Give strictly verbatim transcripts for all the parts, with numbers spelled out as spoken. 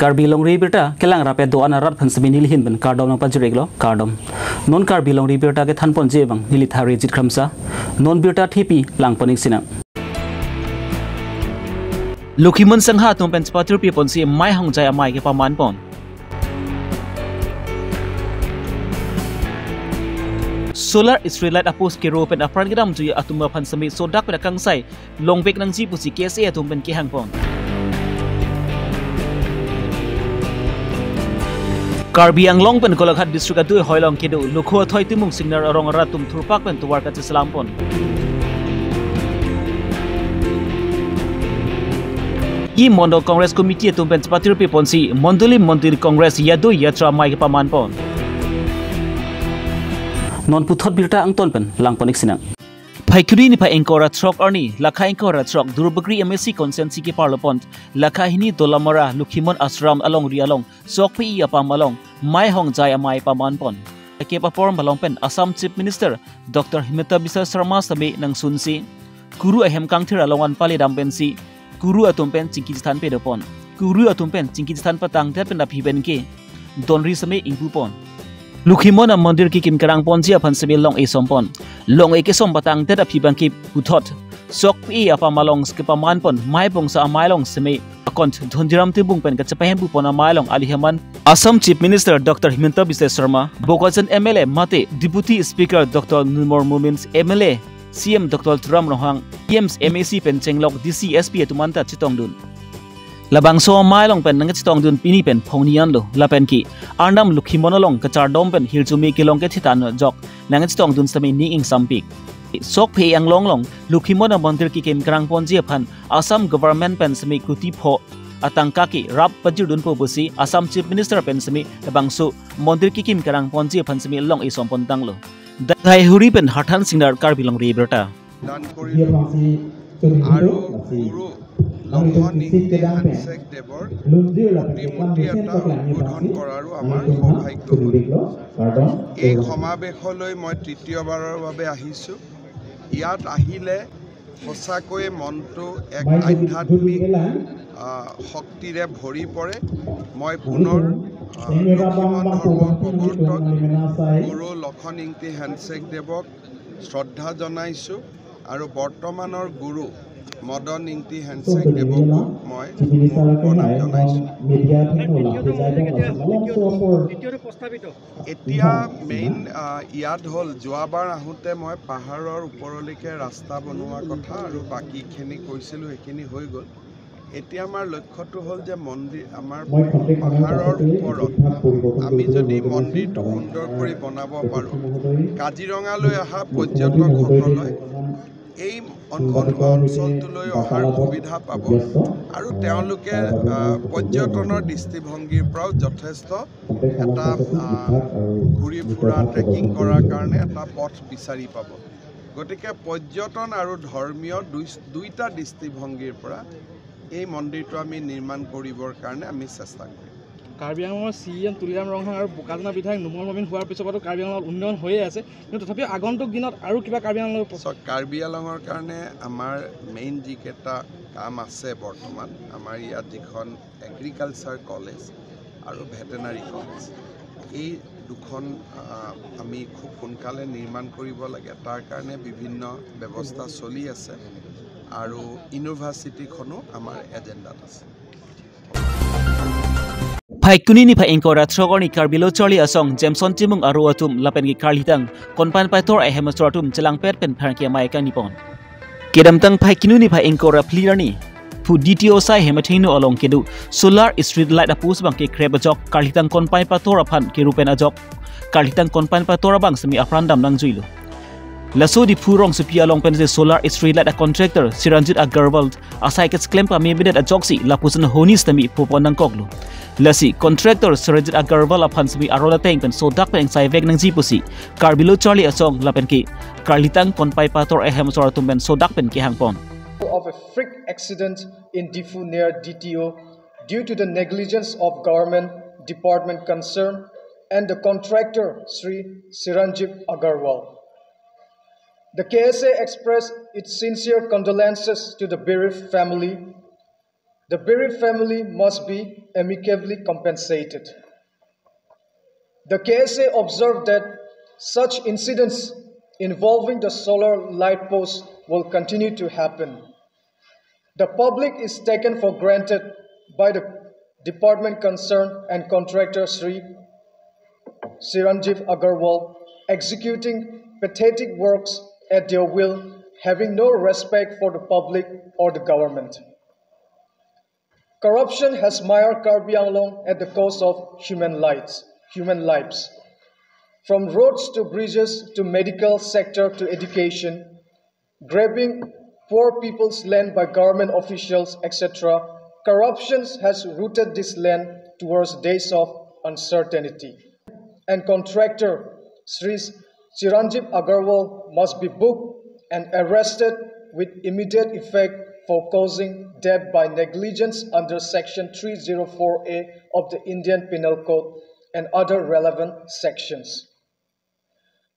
Karbi Longri Abirta kelang rap-et do-an arat aphan semi nelihin pen kardom nangpajir-iklo, kardom. Non Karbi Longri Abirta kethanponji abang neli Tharejit Kramsa. Non birta thepi langpon-ik sinang. Lokhimon Sangha atum pen chepatirpiponsi Maihongjai amei kepamanpon. Solar street light a-post kero pen apran kedamjui atum aphan semi sodak pen akangsai longvek nangji pusi K S A atum pen kehangpon. Karbi Anglong pen Golaghat district adui hoilong kedo Lokho Athoi Timung Singnar arong arat atum thurpak pen tovar kacheselampon. I Mondol Congress Committee atum pen chepatirpiponsi Mondoli Mondoli Congress Yadoi Yatra amei kepamanpon. Non puthot birta angton pen langpon-ik sinang. Phaikuni niphai ingkoi ra throk arni, lakha ingkoi ra throk Duarbagori M A C constituency keparlopon, lakha hini Dolamara Lokhimon Ashram alongri along, Chokpi-i apam along, Maihongjai amei pamanpon. Akep apor malom pen Assam Chief Minister Doctor Himanta Biswa Sarma semi nangsunsi, kuru ahem kangthir along an pale dam pensi, kuru atum pen chingki chethan pedopon. Kuru atum pen chingki chethan patangdet pen aphi pen ke donri semi ingpupon. Lokhimon amondir kekim kerangponji aphan semi long-e sompon. Long-e kesom patangdet aphi abang ke puthot Chokpi-i apam along kepamanpon, Maibongso amei along semi akon Dhondiram Timung pen kachepahempupon amei along ali heman Assam Chief Minister Doctor Himanta Biswa Sarma, Bokajan M L A mate Deputy Speaker Doctor Numal Momin, M L A C M Doctor Tuliram Ronghang, T M C, M A C pen chenglok D C, S P atum anta chetongdun. Labangso amei along pen nangchetongdun pini pen phongni anlo, lapen ke Arnam Lokhimon along kachardom pen hirjume kelong kethitan ajok nangchetongdun semi ning ingsampik. Chokpi-i anglong along Lokhimon amondir kekim kerangponji aphan Assam government pen semi kuti pho atangka ke rap pajirdunpo pusi Assam Chief Minister pen semi labangso mondir kekim kerangponji aphan semi long-e sompontanglo. Dakhai Huri pen Harthan Singnar, Karbi Longri Abirta. দান কৰি যিয়ে ফাঁচী চলি আৰু দিব, গুৰু আমি লক্ষ্য নিংতি কেদাং পে হেণ্ডশেক দেৱৰ লুঞ্জিৰ লাপে প্ৰতিমূৰ্তি কেদাং এটা পেচেণ্ট উদ্বোধন পাকলাঙি কৰাৰো আমাৰ পাচি, সৌভাগ্য আমি হ'ল। তোমাক এই সমাৱেশলৈ মই তৃতীয়বাৰৰ বাবে আহিছোঁ। ইয়াত আহিলে সঁচাকৈয়ে মনটো এক আধ্যাত্মিক, আহ, শক্তিৰে ভৰি পৰে। মই পুনৰ, আহ, লক্ষীমন ধৰ্ম প্ৰৱৰ্তক গুৰু লক্ষ্য নিংতি হেণ্ডশেক দেৱক শ্ৰদ্ধা জনাইছোঁ আৰু বৰ্তমানৰ গুৰু মদন নিংতি হেণ্ডশেক দেৱকো মই মোৰ প্ৰণাম জনাইছোঁ। দ্বিতীয়টো প্ৰস্তাৱিত। এতিয়া মেইন, আহ, ইয়াত হ'ল, যোৱাবাৰ আহোঁতে মই পাহাৰৰ ওপৰলৈকে ৰাস্তা বনোৱা কথা আৰু বাকীখিনি কৈছিলোঁ, সেইখিনি হৈ গ'ল। এতিয়া আমাৰ লক্ষ্যটো হ'ল যে মন্দিৰ, আমাৰ পাহাৰৰ ওপৰত আমি যদি মন্দিৰটো সুন্দৰ কৰি বনাব পাৰোঁ, কাজিৰঙালৈ অহা পৰ্যটকসকলে এই অন-, অন-, অঞ্চলটোলৈ অহাৰ সুবিধা পাব আৰু তেওঁলোকে, আহ, পৰ্যটনৰ দৃষ্টিভংগীৰ পৰাও যথেষ্ট এটা, আহ, ঘূৰি ফুৰা, ট্ৰেকিং কৰাৰ কাৰণে এটা পথ বিচাৰি পাব। গতিকে পৰ্যটন আৰু ধৰ্মীয় দুই, দুইটা দৃষ্টিভংগীৰ পৰা এই মন্দিৰটো আমি নিৰ্মাণ কৰিবৰ কাৰণে আমি চেষ্টা কৰিম। কাৰ্বি আংলঙৰ চি ই এম তুলিৰাম ৰংহাং আৰু বোকাজানৰ বিধায়ক নুমল মমিন হোৱাৰ পিছৰ পৰাতো কাৰ্বি আংলঙত উন্নয়ন হৈয়ে আছে, কিন্তু তথাপিও আগন্তুক দিনত আৰু কিবা কাৰ্বি আংলঙৰ প- চাওক, কাৰ্বি আংলঙৰ কাৰণে আমাৰ মেইন যিকেইটা কাম আছে বৰ্তমান, আমাৰ ইয়াত যিখন এগ্ৰিকালচাৰ কলেজ আৰু ভেটেনাৰী কলেজ, এই দুখন, আহ, আমি খুব সোনকালে নিৰ্মাণ কৰিব লাগে। তাৰ কাৰণে বিভিন্ন ব্যৱস্থা চলি আছে আৰু ইউনিভাৰ্চিটিখনো আমাৰ এজেণ্ডাত আছে। Phaikuni niphai ingkoi ra throk arni Karbi Lo Charli Asong, Jameson Timung aro atum lapen ke karlitang konpan paitor ahem asor atum chelangpet pen pherangke amei kangnipon. Kedamtang Phaikuni niphai ingkoi ra phli arni, phu D T O asai hem athengno along kedo solar street light a-post abang kekrep ajok karlitang konpan paitor aphan kerupen ajok karlitang konpan paitor abang semi apran dam nangjuilo. Laso Diphu rongsopi along pensi solar street light a-contractor Siranjit Agarwal asai kecheklem pamemedet ajoksi lapuson ahoni sitame phopon nangkoklo. Lasi contractor Siranjit Agarwal aphan semi aron ateng pen sodak pen ingsaivek nangji pusi Karbi Lo Charli Asong lapen ke karlitang konpan paitor ahem asor atum pen sodak pen kehangpon. Of a freak accident in Diphu near D T O due to the negligence of government department concerned and the contractor Shri Siranjit Agarwal. The K S A expressed its sincere condolences to the bereaved family. The bereaved family must be amicably compensated. The K S A observed that such incidents involving the solar light post will continue to happen. The public is taken for granted by the department concerned and contractor Shri Chiranjeev Agarwal executing pathetic works at their will, having no respect for the public or the government. Corruption has mired Karbi Anglong at the cost of human lives, human lives. From roads to bridges to medical sector to education, grabbing poor people's land by government officials, et cetera. Corruption has rooted this land towards days of uncertainty. And contractor Shri Chiranjeev Agarwal must be booked and arrested with immediate effect for causing death by negligence under Section three zero four A of the Indian Penal Code and other relevant sections.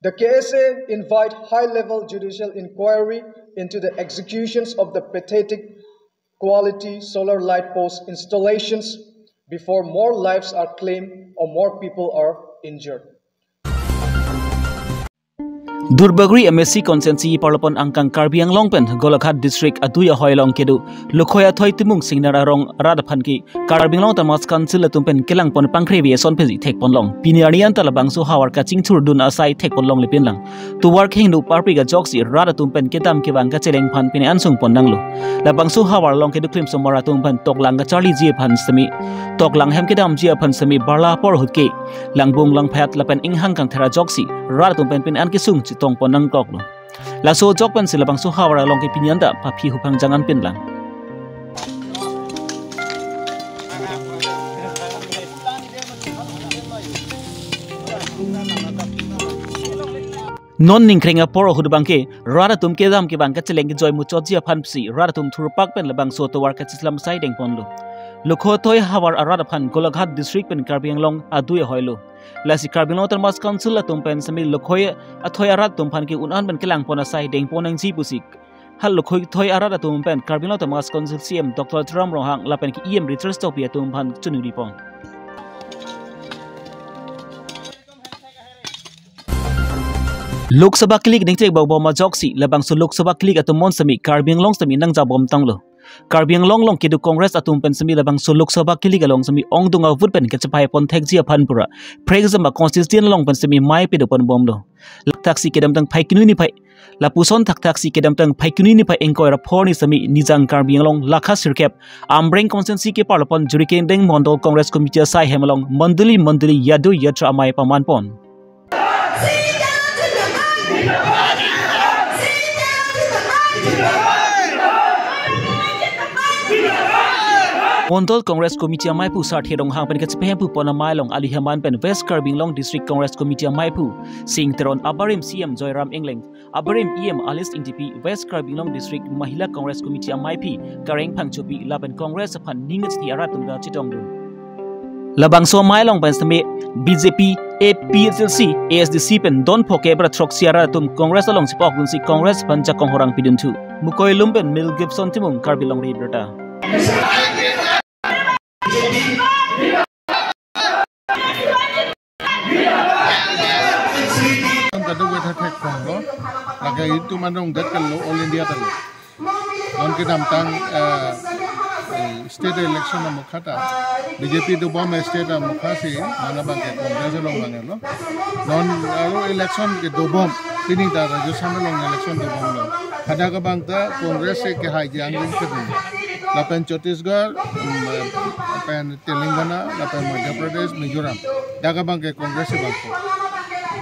The K S A invite high-level judicial inquiry into the executions of the pathetic quality solar light post installations before more lives are claimed or more people are injured. Duarbagori M A C constituency parlopon angkang Karbi Anglong pen Golaghat district adui ahoi along kedo Lukhoi Athoi Timung Singnar arong arat aphan ke Karbi Anglong Autonomous Council atum pen kelangpon pangkre-ve ason pensi thekponlong. Pini arni anta labangso havar kachingthurdun asai thekponlongle pinlang. Tovar kehingno parpik ajoksi rat atum pen kedam kevang kacheleng aphan pini ansungpon nanglo. Labangso havar along kedo klimsomar atum pen toklang kacharliji aphan semi, toklang hem kedamji aphan semi barla apor ahut ke langbung langphat lapen inghang kangthera ajoksi rat atum pen pini an kesung chetongpon nangkoklo. Laso ajok pensi labangso havar along ke pini anta paphi huphang jangan pinlang. Non ningkreng apor ahut abangke rat atum kedam kevang kacheleng kejoi muchotji aphan si rat atum thurpak pen labangso tovar kachislam asai dengponlo. Lukhoi Athoi havar arat aphan Golaghat district pen Karbi Anglong adui ahoilo. Lasi Karbi Anglong Autonomous Council atum pen semi Lukhoi Athoi arat atum aphan ke un-an pen kelangpon asai dengpon nangji pusi ha Lukhoi Athoi arat atum pen Karbi Anglong Autonomous Council C E M Doctor Tuliram Ronghang lapen ke E M Richard Tokbi atum aphan choningri pon. Lok Sabha kilik ningchek bokbom ajoksi labangso Lok Sabha kilik atum mon semi Karbi Anglong semi nangjabom tanglo. Karbi Anglong along kedo Congress atum pen semi labangso Lok Sabha kilik along semi ongdung avote pen kachepaipon thekji aphan pura Phre Kejamba constituency along pen semi mei pedopon bomlo. Lakthaksi kedamtang Phaikuni niphai lapuson thakthaksi kedamtang Phaikuni niphai ingkoi ra pho arni semi Nijang Karbi Anglong lakha sirkep Amreng constituency keparlopon Jirikindeng Mondol Congress Committee asai hem along mondoli mondoli yadu yatra amei pamanpon. Mondol Congress Committee ameiphu Sarthe Ronghang pen kachepehemphu pon amei along ali heman pen West Karbi Anglong District Congress Committee ameiphu Sing Teron, abarim C E M Joyram Engleng, abarim E M Alice Engtipi, West Karbi Anglong District Mahila Congress Committee ameiphi Kareng Phangchopi lapen Congress aphan ning kachini arat atum ta chetongdun. Labangso amei along pen semi B J P, A P H L C, A S D C pen don pho ke bra throksi arat atum Congress along chepokdunsi Congress aphan jakong horang pidunthu. Mukoi lum pen Mel Gibson Timung, Karbi Longri Abirta. Kadokave thekponlo, lake itum anong det kalo, all India kalo. Non kedamtang, eh, eh, state election amokha ta B J P dobom state amokha si, non abangke Congress along mangelo. Non aro election kedobom, pini ta Rajasthan along election dobomlo. Hadak abang ta Congress si kehai ji angring kedun. Lapen Chhattisgarh, mm, lapen Telangana, lapen Madhya Pradesh, Mizoram. Dak abangke Congress abangke.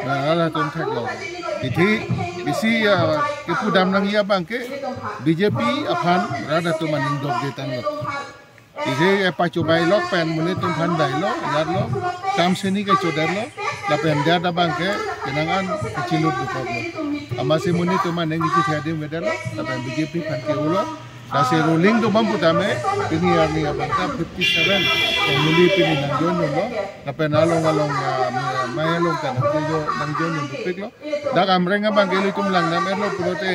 Nah, rat atum theklo. Ithi, isi, ah, kepudam nangji abangke B J P aphan rat atum aning dopde tanglo. Isi epachobai lok pen monit atum aphan dailo, yatlo, kam sini kechodetlo, lapen dak abangke kenangan kechilut dukoklo. Amatsi monit atum aning isi thek adim vedetlo, lapen B J P aphan ke-olo, lasi ruling dobom putame, pini arni abang ta fifty seven family pini nangjoin lo, lapen along along, ah, mei along ta nangjoin, nangjoin dopiklo. Dak Amreng abangke ilitum langdam-etlo pulote,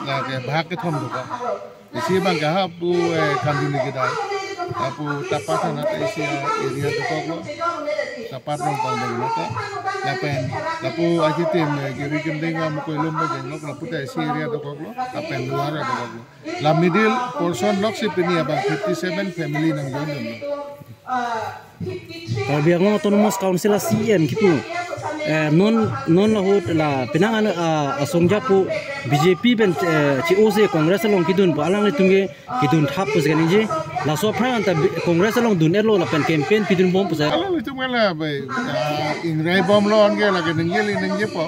lake bhag kethom dokok. Isi abangke ha pu, eh, kanduni kedai. Lapu Tapa than ta isi area dokoklo. Tapa Rongpang denglo ta. Lapen lapu aji tim, eh, Giri Kimding Amukoi Lum denglo, lapu ta isi area dokoklo. Lapen luar dokoklo. La middle portion loksi pini abang fifty seven family nang join dunlo. Karbi Anglong Autonomous Council a C E M kipu, eh, non, non lahut la penang an, ah, asong japo B J P pen, eh, chi-o se Congress along kedun pu alanglitum ke kedun thap pusi kaningje. Laso aphrang anta bi-, Congress along dun-etlo lapen campaign pidun bom pusi. Alanglitum ke la bai, ah, ingrai bomlo, anke lake ningje le ningjepo.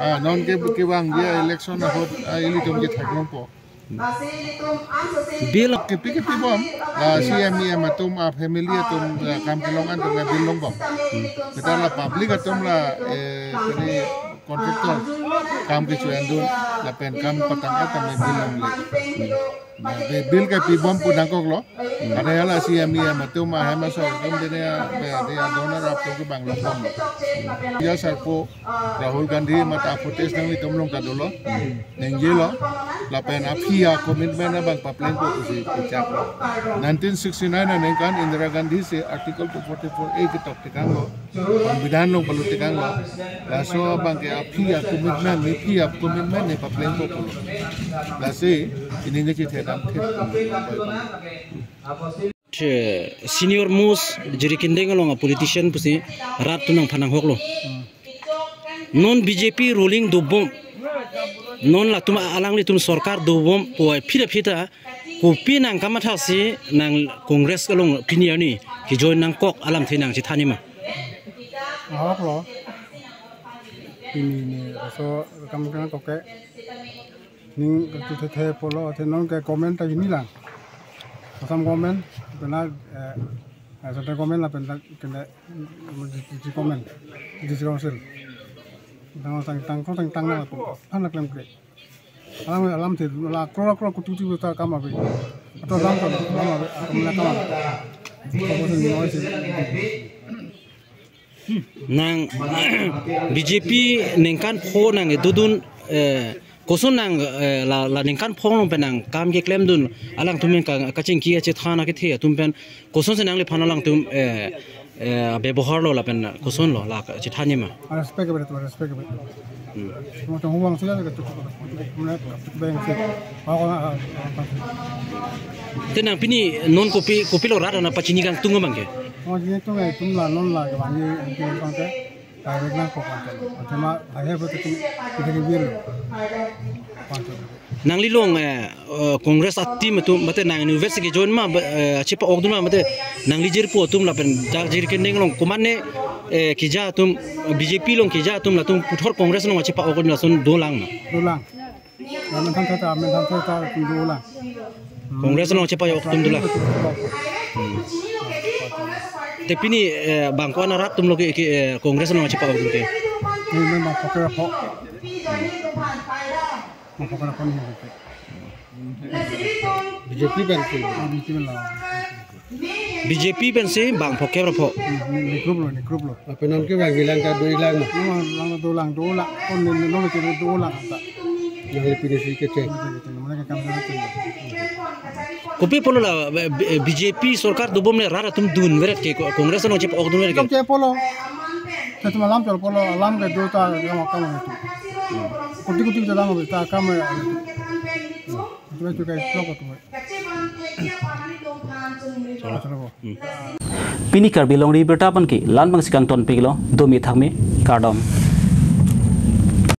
Ah, non ke kevangji election ahut, ah, ilitum ke thak longpo. Bill kepi kepi bom, la C M E M atum a family atum, la kam kelong an atum ke bill longbom. Kita la public atum la, eh, kene contractor kam kecho-endun, lapen kam patang atum ke bill longle. Nah, bi-, bill kepi bom pu nangkoklo. Ada ya la C M E M atum ahem asor atum dene ya, be, de ya donor atum ke bang longbom. Ya sarpo Rahul Gandhi mate a-footage nanglitum along ta dolo. Ningjelo. Lapen aphi a-commitment abang paplengpo pusi kechaklo. Nineteen sixty-nine aningkan Indira Gandhi si Article two forty-four A ketok tekanglo. Bidhan along palut tekanglo. Laso abang ke aphi a-commitment, ne aphi a-commitment ne paplengpo pulo. Lasi, ini nge chethe damthe. Senior most Jirikindeng along a-politician pusi rat atum nangphan nanghoklo. Non B J P ruling dobom. Non latum alanglitum sorkar dobom pu aphi ta aphi ta kopi nangkamatha si nang Congress along pini arni kejoin nangkok alamthe nangchethan nima? Ahoklo. Pini ne laso kam kena koke. Ning kachethe polo, athe non ke comment ta hini lang. Assam comment, kena, eh, eh, central comment lapen ta kena, mm, district comment, district council. Tang, tang, tang, tang, tang, tang, tang, tang, tang, tang, tang. Alam, alamthe, la crore, crore, koti, koti ta kam ave. Ato alam ta, alam ave, alam la kam ave. Council ni oi se. Nang B J P ningkan pho nang dodun, eh, koson nang, eh, la, la ningkan pho along pen nang kam keklemdun alangtum nang ka, kachingki kachethan kethek atum pen kosonsi nangliphan alangtum, eh, eh, beboharlo lapen kosonlo la kachethan nima? Respect ke betul, respect ke betul. Hmm. Mo tong huang sila ke tu, mana tu bang sih. Ako na, ah, ah, ah. Te nang pini non kopi, kopilo rat nangpachini kangtung abang ke? Oh, ini tu eh, tum la non la ke bang ini, ini tu bang ke. Direct nangkok kan. Athe ma, ahe betul tu, kita ke biar. Kan tu. Nangli along, eh, eh, Congress a-team atum, mate nang university join ma, ba, eh, chepa-okdun ma, mate nangli jirpo atum lapen dak Jirikindeng along komatne, eh, keja atum, B J P along keja atum latum puthot Congress along chepa-okdun lason dolang ma? Dolang. Lamen than theta, lamen than theta dolang. Congress along chepa-okdun dolang. Te pini, eh, bang ko-an arat atumlo ke, ke, eh, Congress along chepa-okdun ke? Ni, ni, bang pokok apa? Bang pokok apa ni? B J P pensi. Oh, B J P penlo. B J P pensi bang pokok apa? Hmm, ni, ni group lo, ni group lo. Lapen non ke bang bilang ta dolang ma? Dolang, dolang, dolang. Oh, ni, ni, ni, dolang ta. Nangli pini si kecheng. Mana ke kam sana tu. Kopi pulo la, eh, B J P sorkar dobom le rat atum dunveret ke, Congress along chepa-okdunveret ke? Kam che pulo. Satu malam chol pulo, alam ke do ta kam kam itu. Kuti kuti ta dang ta kam itu. Itu itu ke blok itu. Cholo. Pini Karbi Longri Abirta aphan ke la-an bangsi kangtonpiklo, domi thakmi, kardom.